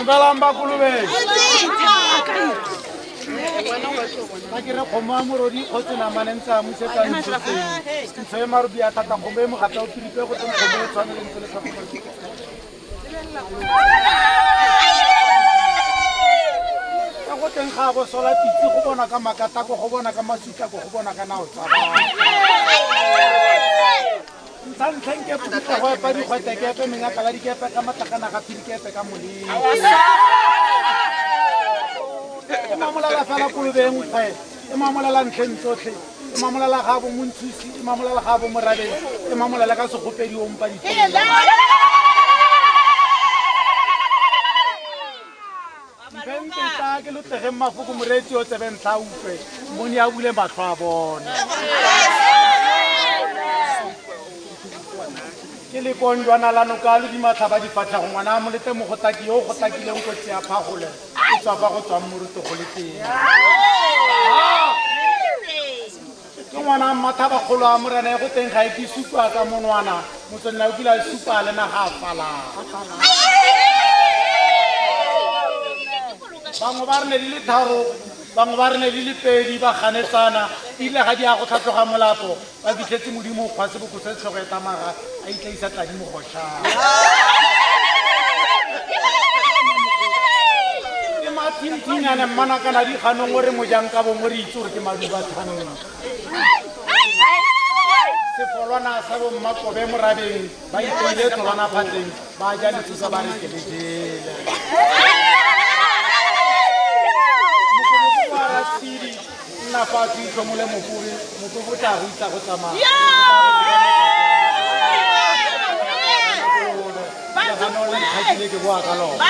Dumelang ba Kolobeng. Ba ke re kgomo ya morodi kgotse namane ntse a musetsa ntsho teng. Ntsho e marobi a thata kgomo e mogata o piripe go teng kgomo e tshwane le ntse le tlhogo. Ka go teng ga bo sola pitse go bona ka makatako go bona ka masutlako go bona ka nao tsa batho. Ntsha ntlheng ke putla go epa dikgwete ke epe menyaka la dikepe ka matlakana ga phiri ke epe ka molemo. E mamolela fela kolobe e nkgwe, e mamolela ntlheng tsotlhe, e mamolela ga bo montshusi, e mamolela ga bo morabeng, e mamolela ka segopedi o mpa diteng. Mpempeta ke lotlegeng mafoko moreetsi o tsebe ntlha a utlwe mmoni a bule matlho a bone. Ke lekong jwa la noka lo dimatlha ba difatlhego ngwana a molete mogotaki yo o gotakileng kotsi ya phagole e tswa fa go tswang moruto go le teng. Ke ngwana a mmathabakgolo a morena e go teng ga e ke supa ka monwana motswella o kile a supa le naga a falang. Bangwe ba re ne di le tharo, bangwe ba re ne di le pedi ba ganetsana, ebile ga di ya go tlhatloga molapo ba fitlhetse modimo o kgwa seboko se tlhogo e tamaga a itlaisa tladi mogošang. Ke mathinthinyane mmanakana di ganong o re mojang ka bongwe re itse gore ke maduba thanong. Sefolwana sa bommakobe morabeng ba iteile tholwana phatleng ba ja letsosa ba re ke le jele. Mokomokomo wa rasidi nna fatshe itlhomole mokobe mokobe o tla go itsa go tsamaya. Legano le ntlhakile ke boa ka lona.